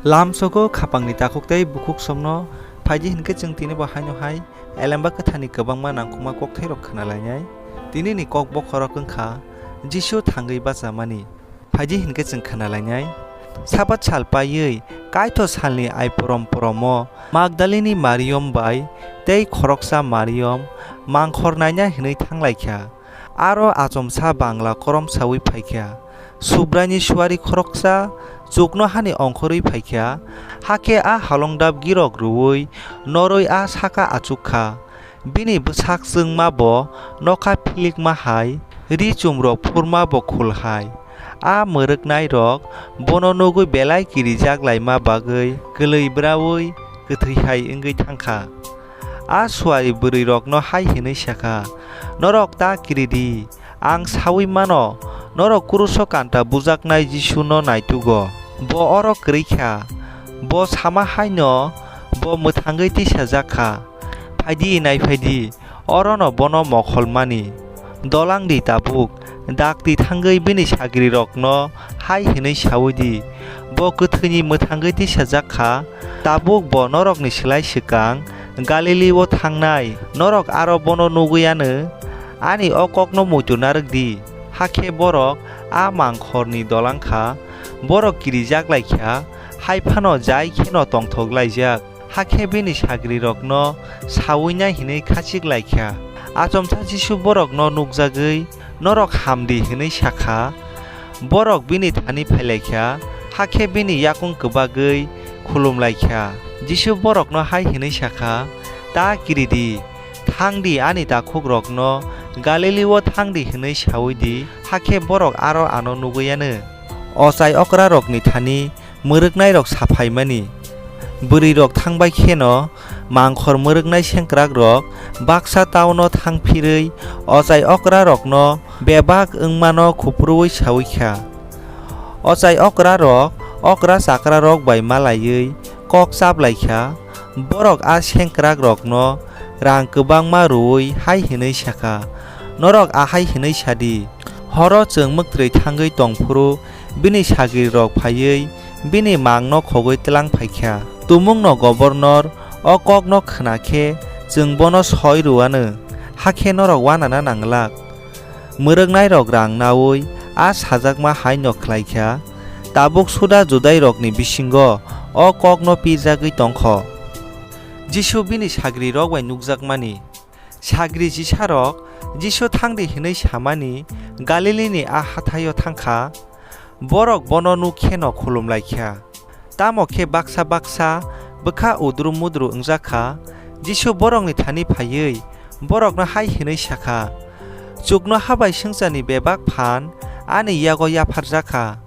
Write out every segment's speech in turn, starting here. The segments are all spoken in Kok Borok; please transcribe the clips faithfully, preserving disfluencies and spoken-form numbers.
Lamsogo khapangni takhuk tei bukhuksongno phaidi hinkhe chwng tini bo haino hai Elemba Kwtharni kwbangma nangkukma kokthairok khwnalainai. Tinini kok bokhorok wngkha Jisu thangwi bachamani. Phaidi hinkhe chwng khwnalainai. Sabat sal paiwi Kaitor salni ai porom poromo Magdalini Mariam bai tei khoroksa Mariam mangkhor naina hwnwi thanglaikha. Aro achomsa bangla korom saui phaikha. Subraini suari khoroksa chuknohani ongkhorwi phaikha, hakhe a halongdap girok rwui norwi a saka achuk kha. Bini bwsak chwngma bo nokha philikma hai, ri chumrok phurma bo khul hai. A mwrwknairok bono nugwi belai kirijak laima bagwi kwlwi braui kwthwi hai wngwi thang kha. A suari bwrwirokno hai hwnwi sa kha, "Norok ta kiri di, ang saui mano, norok kuruso kanta bujaknai Jisuno naitugo. Bo oro kwrwi kha, bo sama haino bo mwthangwi tisajak kha. Phai di, nai phai di, orono bono mokholmani. Dolang di tabuk, dakti thangwi bini sagrirokno hai hwnwi saui di, 'Bo kwthwini mwthangwi tisajak kha, tabuk bo norokni slai swkang Galili-o thangnai, norok aro bono nugwi anw.' Ani o kokno muitu narwk di." Hakhe borok a mangkhorni dolang kha, borok kirijak lai kha, hai phano jai kheno tongthok laijak. Hakhe bini sagrirokno saui nai hwnwi khachik lai kha. Achomsa Jisu borokno nukjagwi, "Norok ham di," hwnwi sa kha. Borok bini thani phai lai kha, hakhe bini yakung kwbagwi khulum lai kha. Jisu borokno hai hwnwi sa kha, "Ta kiri di, thang di, ani takhukrokno Galili-o thang di hwnwi saui di, hakhe borok aro ano nugwi anw." Ochai okrarokni thani mwrwknairok sa phaimani. Bwrwirok thang bai kheno mangkhor mwrwknai sengkrakrok baksa tauno thang phirwi ochai okrarokno bebak wngmano khupurwi saui kha. Ochai okrarok okra chakrarok bai malaiwi kok chap lai kha. Borok a sengkrakrokno rang kwbangma rwui hai hwnwi sa kha, "Norok ahai hwnwi sa di, 'Horo chwng mwktwi thangwi tong phuru bini sagrirok phaiwi bini mangno khogwi tlang phai kha.' Tumungno gobornor o kokno khna khe chwng bono soi rw anw, hakhe norok uanana nang glak." Mwrwknairok rang naui a sajakma haino khlai kha, tabuk suda Judairokni bisingo o kokno pirjagwi tong kho. Jisu bini sagrirok bai nukjakmani. Sagri chisarok Jisu thang di hwnwi samani Galilini a hathaio thang kha. Borok bono nuk kheno khulum lai kha. Tamo khe baksa baksa bwkha udru mudru wngjak kha. Jisu borokni thani phaiwi borokno hai hwnwi sa kha, "Chuknoha bai swngcharni bebak phan ani yago yapharjak kha.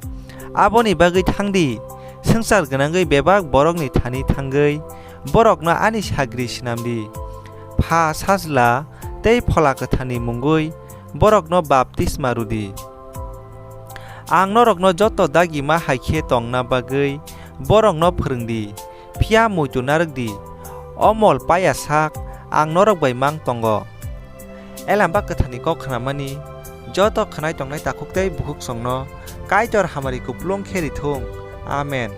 Aboni bagwi thang di, swngchar gwnangwi bebak borokni thani thangwi borokno ani sagri snam di. Pha, Sajla tei Phola Kwtharni mungwi borokno baptisma rw di. Ang norokno joto dagima hai khe tongna bagwi borokno phrwng di, phiya muitu narwk di. O mol paya sak ang norok bai mang tongo." Elamba Kwtharni kok khnamani joto khwnai tongnai takhuk tei bukhuksongno Kaitor hamari kupulung khe ri thung. Amen.